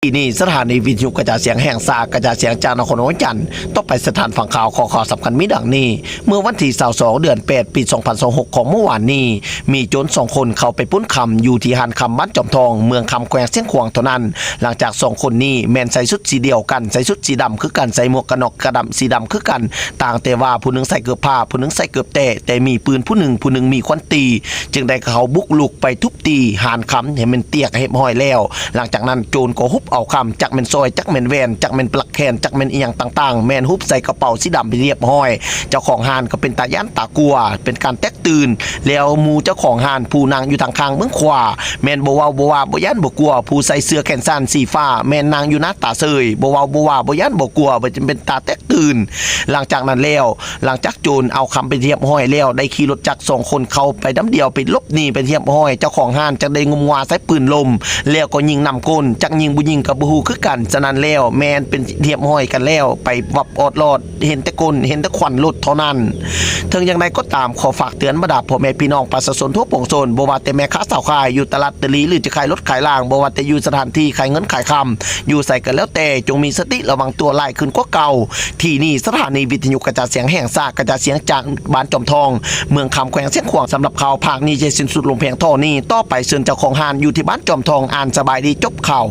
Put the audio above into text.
ທີ່ນີ້ສະຖານີວິທະຍຸກະຈາຍສຽງແຫ່ງຊາດ ກະຈາຍສຽງຈາກນະຄອນຫຼວງວຽງຈັນ. ຕໍ່ໄປສະຖານຟັງຂ່າວ. ຂໍ້ຂ່າວສຳຄັນມີດັ່ງນີ້: ເມື່ອວັນທີຊາວສອງ ເດືອນແປດ ປີສອງພັນຊາວຫົກ ຂອງມື້ວານນີ້, ມີໂຈນສອງຄົນເຂົ້າໄປປຸ້ນຄຳຢູ່ທີ່ຮ້ານຄຳບ້ານຈອມທອງ ເມືອງຄຳ ແຂວງຊຽງຂວາງເທົ່ານັ້ນ. ຫຼັງຈາກສອງຄົນນີ້ແມ່ນໃສ່ຊຸດສີດຽວກັນ, ໃສ່ຊຸດສີດຳຄືກັນ, ໃສ່ໝວກກັນນັອກກະດຳສີດຳຄືກັນ, ຕ່າງແຕ່ວ່າຜູ້ໜຶ່ງໃສ່ເກີບຜ້າ, ຜູ້ໜຶ່ງໃສ່ເກີບແຕ້, ແຕ່ມີປືນຜູ້ໜຶ່ງ, ຜູ້ໜຶ່ງມີຂວັນຕີ. ຈຶ່ງໄດ້ເຂົ້າບຸກລຸກໄປທຸບຕີຮ້ານຄຳໃຫ້ແມ່ນຕຽກໃຫ້ຮຽບຮ້ອຍແລ້ວ. ຫຼັງຈາກນັ້ນໂຈນກໍຮຸບເອົາຄຳ, ຈັກແມ່ນສ້ອຍ, ຈັກແມ່ນແຫວນ, ຈັກແມ່ນປລັກແຂນ, ຈັກແມ່ນອີ່ຫຍັງຕ່າງໆ ແມ່ນຮຸບໃສ່ກະເປົາສີດຳໄປຮຽບຮ້ອຍ. ເຈົ້າຂອງຮ້ານກໍເປັນຕາຢ້ານຕາກົວ, ເປັນການແຕກຕື່ນ. ແລ້ວໝູ່ເຈົ້າຂອງຮ້ານຜູ້ນັ່ງຢູ່ທາງຂ້າງເບື້ອງຂວາ ແມ່ນບໍ່ເວົ້າບໍ່ວ່າ ບໍ່ຢ້ານບໍ່ກົວ. ຜູ້ໃສ່ເສື້ອແຂນສັ້ນສີຟ້າແມ່ນນັ່ງຢູ່ໜ້າຕາເສີຍ, ບໍ່ເວົ້າບໍ່ວ່າ ບໍ່ຢ້ານບໍ່ກົວ, ວ່າຈະເປັນຕາແຕກຕື່ນ. ຫຼັງຈາກນັ້ນແລ້ວ ຫຼັງຈາກໂຈນເອົາຄຳໄປຮຽບຮ້ອຍແລ້ວ ໄດ້ຂີ່ລົດຈັກສອງຄົນເຂົ້າໄປນຳດຽວ ໄປຫຼົບໜີໄປຮຽບຮ້ອຍ. ເຈົ້າຂອງຮ້ານຈັ່ງໄດ້ງຸມງວາໃສ່ປືນລົມ ແລ້ວກໍຍິງນຳກົ້ນ, ຈັກຍິງບໍ່ຍິງກໍບໍ່ຮູ້ຄືກັນ. ສະນັ້ນແລ້ວ ແມ່ນເປັນຮຽບຮ້ອຍກັນແລ້ວ ໄປວັບອອດລອດ ເຫັນແຕ່ກົ້ນ ເຫັນແຕ່ຄວັນລົດເທົ່ານັ້ນ. ເຖິງຢ່າງໃດກໍຕາມ ຂໍຝາກເຕືອນບັນດາພໍ່ແມ່ພີ່ນ້ອງປະຊາຊົນທົ່ວປວງຊົນ, ບໍ່ວ່າແຕ່ແມ່ຄ້າສາວຂາຍຢູ່ຕະຫຼາດຕະຫຼີ ຫຼື ຈະຂາຍລົດຂາຍລາງ, ບໍ່ວ່າແຕ່ຢູ່ສະຖານທີ່ຂາຍເງິນຂາຍຄຳ ຢູ່ໃສກໍແລ້ວແຕ່ ຈົ່ງມີສະຕິລະວັງຕົວຫຼາຍຂຶ້ນກວ່າເກົ່າ. ທີ່ນີ້ສະຖານີວິທະຍຸກະຈາຍສຽງແຫ່ງຊາດ ກະຈາຍສຽງຈາກບ້ານຈອມທອງ ເມືອງຄຳ ແຂວງຊຽງຂວາງ. ສຳລັບຂ່າວພາກນີ້ຈະສິ້ນສຸດລົງພຽງເທົ່ານີ້. ຕໍ່ໄປເຊີນເຈົ້າຂອງຮ້ານຢູ່ທີ່ບ້ານຈອມທອງ ອ່ານສະບາຍດີຈົບຂ່າວ.